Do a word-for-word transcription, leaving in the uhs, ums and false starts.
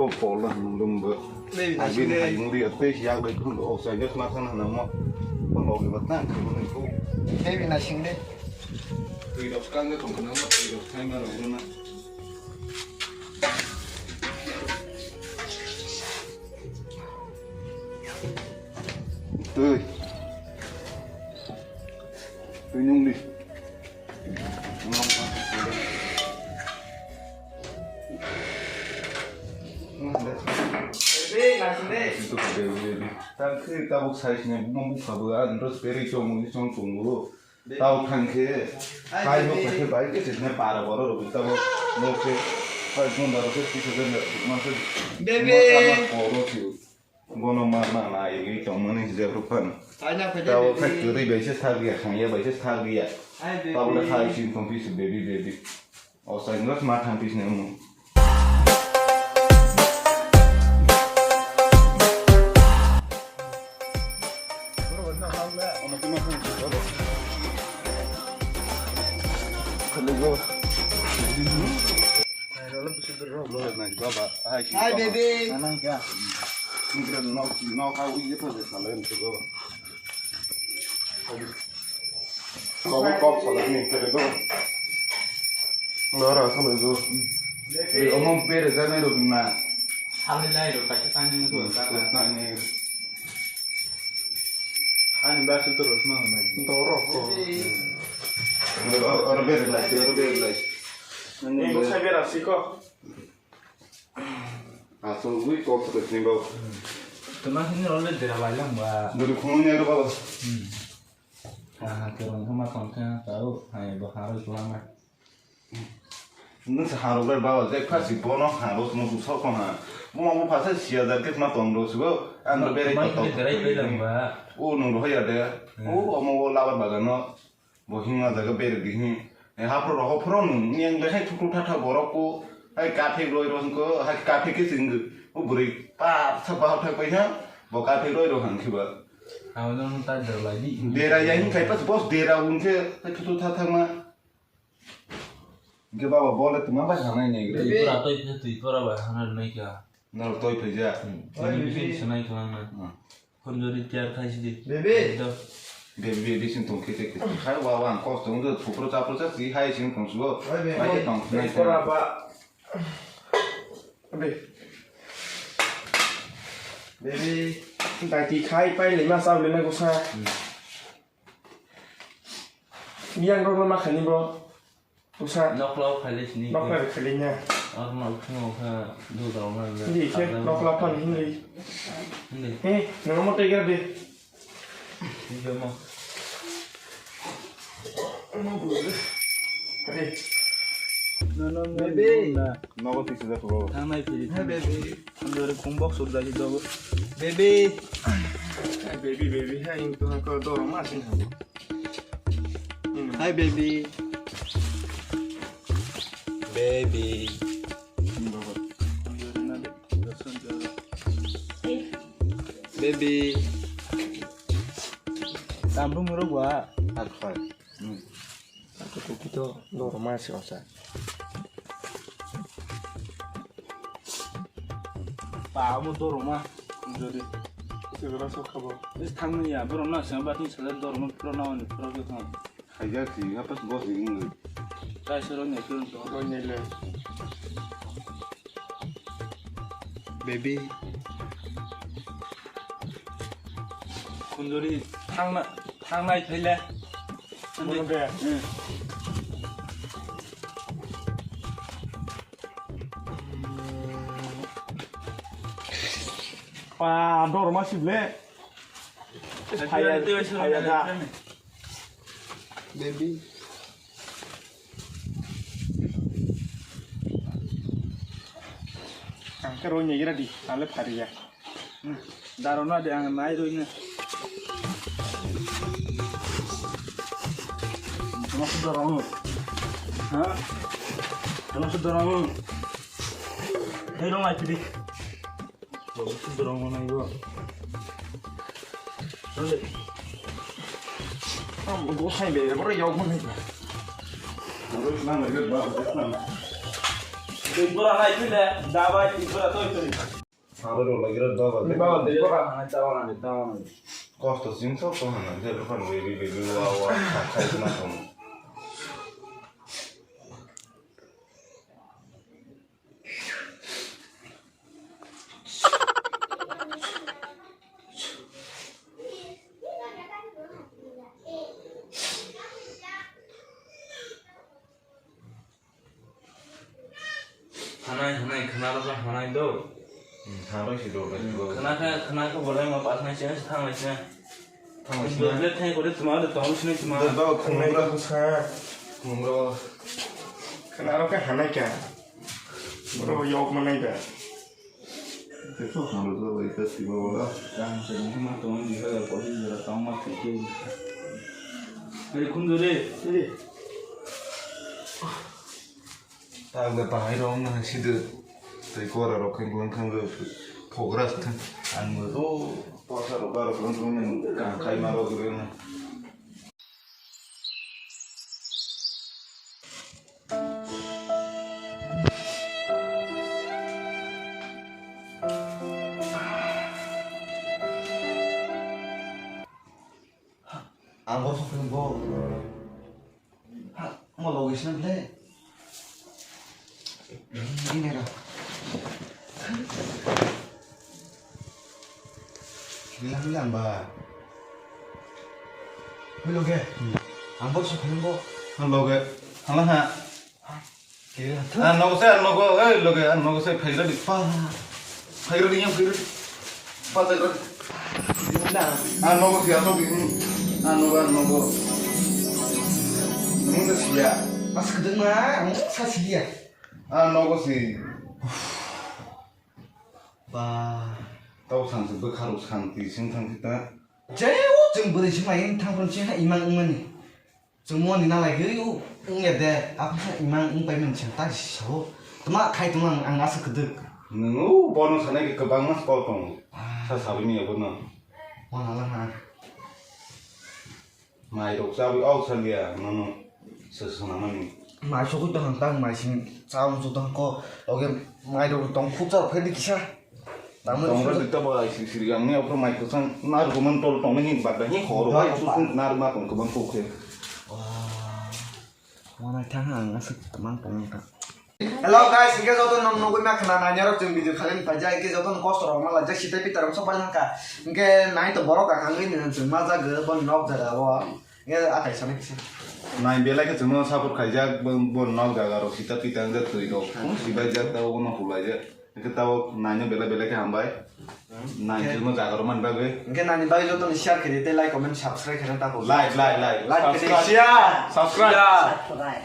Ko pol na nung dum bo. Baby, na agin sing de. Hai nung ri at pe yak bai kun o sa gas ma thang na mo. Ko log ba tang ko ni ko. Baby, na sing de. Tui dok kang de tong na mo, tui dok thai ma ro na. Tui. Tui nung di. Tangkhe tabuk sai sini buma bukha bo ang ro speri chong muni chong chong bo. Tau thangkhe hai bo khaikhe bai khe sini para boro ro tabuk no khe hai gunda ro khe kisa ganda ma khe. Bebe. Bono ma na na iri tongmani je rupan. Ai na phaidi. Tao baby. Khai kwrwi bai se sak ya, khang ya bai se sak ya. Ai baby. Tao le khai sin tong pis baby baby. O sai ngos ma thang pis ne mu. Khale go. Hi, baby. Lora, solo go. Omo bere jana ro na. Sale lai ro, kaisa tani ro, tani. Ani ba su to ro sma na. Doro ko. Oro bere lai, oro bere lai. Ni mo sai bera siko. Aswk wi kok swk ni bo. Tuna hini role dera lai lang ba. Duri khungo ni ro baba. Hmm. Ha ha kerong khama tong kha tau hai bo haro sulang na. Nung sa haro bai baba jek phasi bono haro mo su sok ha. Mo mo phasa sia jar ke ma tong do su bo. An ro bere mai ko to. Dera lai lang ba. O nung ro ya de. Hmm. O omo o labar bagan no. Bo himma jaga berek di him. E haphro rohor phro nung yang de hai thukthuk thatha borok ko hai kathik roi rong ko hai kathik ke sing o bwrwi pa sa ba thak pai ha bo kathik roi rong hang khiba. Abo no ta der lai di. Dera ya hin kai pas bos dera un ke hai thukthuk thatha ma. Ge baba bole tuma bai hanai ne gre. Twi pora toi phe twi pora bai hanai nai kha. Nal toi phe ja. Hmm. Oi, bibi. Sanai kha na. Hmm. Khunjori tiyar khai sidi. Baby. Ekdom. Baby, baby, sin tong kete kete. Khai wa wa ang kosto wngkha, phupro chapro cha si hai sin tong sugo. Oi, baby. Mai ke tong nai. Kora ba. Baby. Baby. Dai ti khai pai le ma sa le na gosa. Hmm. Biyang rok ma khani bo. Usa. Nokla o khaile sini. Nokla o khaile nya. Ar ma ukhung o kha do dong na. Hindi khe nokla pan hindi. Hindi. Eh, nang mo tega de. Hindi mo. Hey. No, no, no. Baby. Nogo tisi da tulo. Thangnai phiri. Hey, baby. Andore kumbok sub da do. Baby. Hey, baby, baby. Hey, tu hako doro ma sin hako. Hi, baby. Baby. Baby. Tambu muruk wa. Akhoi. Hmm. Aku tuh kita normal sih, Osa. Pa, amo doroma, jodi. Segra sok khabo. Is thangni ya, borok na seng ba tin sale doroma pro na oni pro ke thang. Khaijak si, hapas bos ni ngi. Tai sero ne kiro to. Oi ne le. Baby. Khunjori thangna, thangnai thaile. Bono de. Hmm. Pa, dorma sible. Phaya, phaya da. Baby. Ang khe roi naigira di, ang le phariya. Hmm, daro na de, ang nai roi na. Tama su daro. Ha? Tama su daro. Hei, rong ai pidi. Babu su dorong manai bo. Nole. Am go sai be, boro yau manai. Boro nang le ba, nang. Twi bora nai twi le, dabai twi bora toi toi. Aro ro lagi ro doga de. Baba de bora nai ta bora nai ta bora nai. Kosto sing so ko hana de ro kan baby baby wa wa khai na kom. Hanai, hanai, khna rwkha hanai do. Hmm, thangroi si do, bai si do. Khna kha, khna kha bolai ma pas nai se, thanglai se. Thanglai se. Bwsle thai kore tuma de tong sini tuma. Do, do, khumra. Khumra. Khna rwkha hanai kha. Bro, yok manai da. Tei kok hwnwi rwjak bai khe siba wala. Rang se wngkhe ma tongo, di hajar pochis jora tongma thwikhe. Ari khunju re. Ari. Tagda bahai rok wngna hai sidwk. Tei kora rok khe wngkha wngkha phogra thang. Ang bo to posa rok barok wngkha wngkha kaham khai ma rok rwna. Ang bo sokhe bo. Ha, mo loge sina ble. Ini ra. Bilang, bilang, ba. Hei, loge. Hmm. Ang bo sokhe bo. Ha, loge. Hala ha. Kira. Ah, nogo se, ah, nogo, eh, loge, ah, nogo se, phaira di, pa. Phaira di, yang phaira di. Pa, phaira di. Ah, nogo si, ah, nogo, hmm. Ah, nogo, ah, nogo. Nung de siya. Mas kedeng na, ang sa siya. Ah, nogo si. Ba. Tau sang se, bwkha rok sang ti, sing thang ti ta. Jeo, jeng bwrwi sing lai, thang phano sing ha, imang wngmani. Chwngmoni nalai gwi wngya de, aphano imang wngpai mani chwng ta sao. Tma khai tongma ang, ang aswk kwdwk. Nwng o bono sanai khe kwbangma sal tongo. Ah. Sa sawi manya bono. Wana lama. Mai rok chawi au saliya nono se swnamani. Mai sogwi dohang tang mai sing chaung chu dohang ko. Oge mai rok tong khub cha phedi kisa. Tamo Tong suri. Rok dikta ba siri siri ang ni okro mai kusang nar guman tol tong ni bagda hi horo bai Doi susun nar ma tong kubang kuk he. Wah. Mana thang ang aswk mang tong ta. Hello guys, hingke joto nong nogwi ma khna nai norok chwng video khali ni paijak, hingke joto no kosto rok ma lajak, sitai pitar rok sok pai langka. Hingke nai to borok kaham ni nang chwng ma jaga, bo nok jaga o. Hingke akai sana kisa. Nai belai khe chwngno support khaijak, bo, bo nok jaga rok sita pita wngya twi rok. Hmm. Sibai jak ta obo no hulai jak. Hingke tao naino belai belai khe hambai. Hmm. Nai Hingke chwngno jaga rok mani bagwi. Hingke nani bagwi joto ni share khe di tei like, comment, subscribe khe ta. Like, like, like. Like khe di. Subscribe. Share. Subscribe.